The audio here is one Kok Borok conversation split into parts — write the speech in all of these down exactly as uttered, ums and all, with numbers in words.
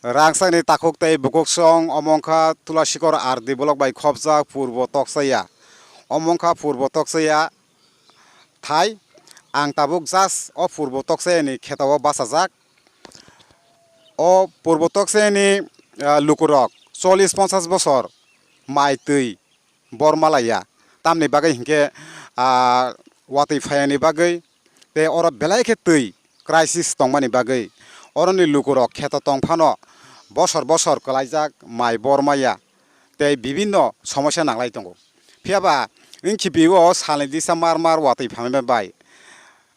Rangchakni takhuk tei bukuksong omo wngkha Tulasikor R D block bai khopjak Purbo Toksaya. Omo wngkha Purbo Toksaya thai. Ang tabuk just o Purbo Toksayani kheto o bachajak. O Purbo Toksayani, ah, lukurok chollish ponchash bosor mai twi bor malaiya. Tamni bagwi hinkhe, ah, watwi phaiyani bagwi tei oro belai khe twi crisis tongmani bagwi oroni lukurok kheto tong phano bosor bosor kwlaijak mai bor maya tei bibinno somosya nanglai tongo. Phiya ba wng khibi o salni disa mar mar watwi phaima bai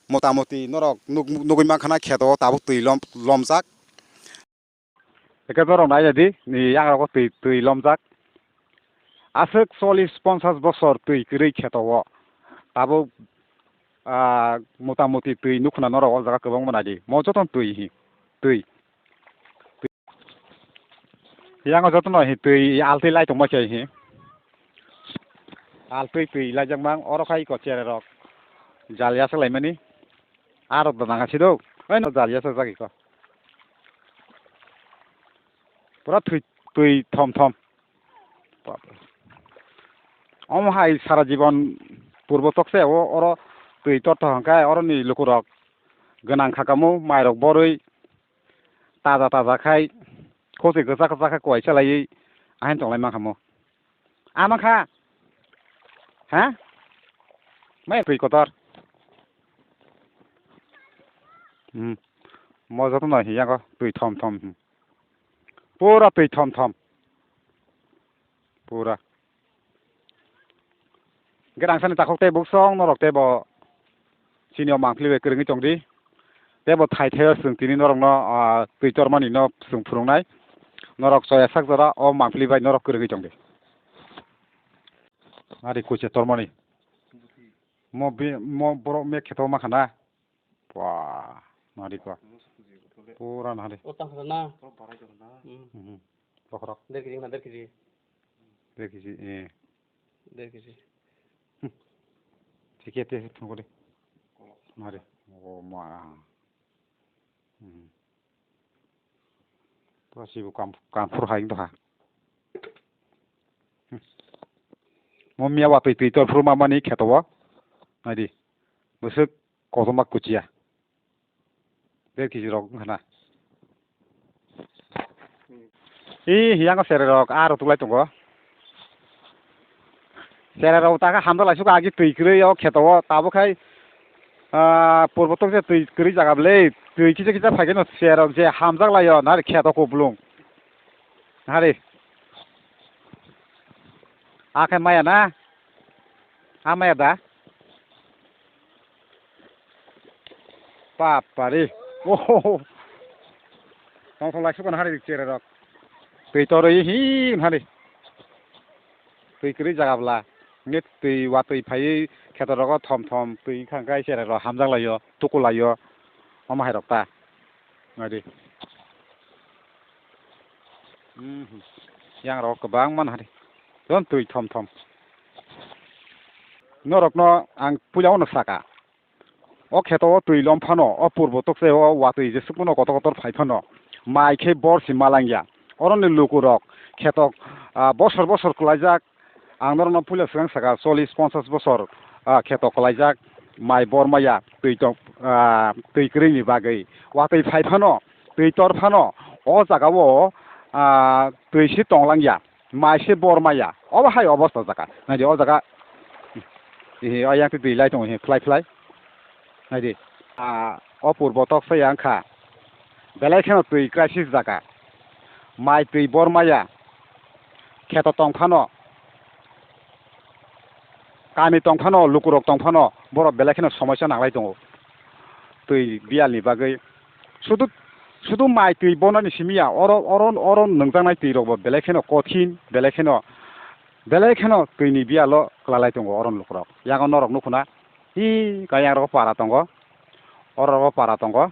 motamuti norok nuk-, nugwi mankha na kheto o tabuk twi lom-, lomjak. Eke borok nai di, ni yagra ko twi, twi lomjak. Aswk chollish ponchash bosor twi kwrwi kheto o. Tabuk, ah, motamuti twi nukhuna norok o jaga kwbangma nai di. Mo jotono twi hi, twi. Yang o jotono hi twi altwi lai tongma khe hi. Altwi twi laijak mang, oro khai ko chere rok. Jal yaswk laimani. Arok da nang si do. Oi no jal yaswk jagwi ko. Pura twi, twi thom thom. Omo hai sara jibon Purbo Tokse o, oro twi tor tor hwnkhe oroni lukurok gwnang kha kamo, mairok borwi taja taja khai, khoti kwchak kwchak khai kuaisa laiwi ahaino tonglai mankha mo. Ama kha? Ha? Mai twi kotor. Hmm. Mo joto no hiya ko twi thom thom. Hmm. Pura twi thom thom. Pura. Gerang sani takhuk tei buksong norok tei bo chini o mangpili bai kwrwngwi tongdi. Tei bo thai thai o chwng tini norokno, ah, twi tormani no chwng phwrwngnai. Norok choya sak jora o mangpili bai norok kwrwngwi tongdi. Ari kuchia tormani. Mo be, mo borok me kheto ma khana. Pua, nari ko. Pura nari. O tang khana. Hmm. Mhm. Bokhorok. Der kg na der kg. Der kg, eh. Der kg. Thike te phungo de. Mare. O ma. Hmm. Pura sibu kam, kam phur haing doha. Hmm. Mo miya watwi twi tor phur mamani kheto o. Nadi. Bwswk kotorma kuchiya. Der kg rok wngkha na. Ee, yang sere rok, aro tulai tongo. Sere rok ta khe hamjak lai suka agi twi kwrwi o kheto o, tabuk khai, ah, purbo tok je twi kwrwi jaga bwle, twi kisa kisa phai khe no sere rok je hamjak lai o, nari kheto kuplung. Nari. A khe maya na? A maya da? Papari. Oho. Tong tong lai sukon hari chere rok. Twi torwi hi hari. Twi kwrwi jaga bwla. Nge twi watwi phaiwi kheto rogo thom thom twi khangkai chere rok hamjak laio, tuku laio. Omo hai rok ta. Nadi. Mhm. Yang rok kwbang man hari. Don twi thom thom. Norokno ang puila ono saka. O kheto o twi lom phano, o purbo tokse o watwi jesukmano kotor kotor phai phano, mai khe bor si malangya. Oroni lukurok kheto, ah, bosor bosor kwlaijak. Ang norokno puila swkang saka, chollish ponchash bosor, ah, kheto kwlaijak, mai bor maya, twi tok, ah, twi kwrwini bagwi. Watwi phai phano, twi tor phano, o jaga o, ah, twi si tong langya. Mai se bor maya. Obo hai obosta jaga. Naidi o jaga. Ehe, o yang twi lai tongo he, phlai phlai. Naidi. Ah, o purbo tok sai yang kha. Belai kheno twi crisis jaga. Mai twi bor maya. Kheto tong phano. Kami tong phano, lukurok tong phano, borok belai kheno somosya nanglai tongo. Twi biyalni bagwi. Sudu, sudu mai twi bonani simi ya, oro, oro, oro nwngjaknai twi rokbo belai kheno kothin, belai kheno, belai kheno twini biyalo kwlalai tongo oro lukurok. Yago norok nukhuna, hi kaya rok para tongo, oro rok para tongo.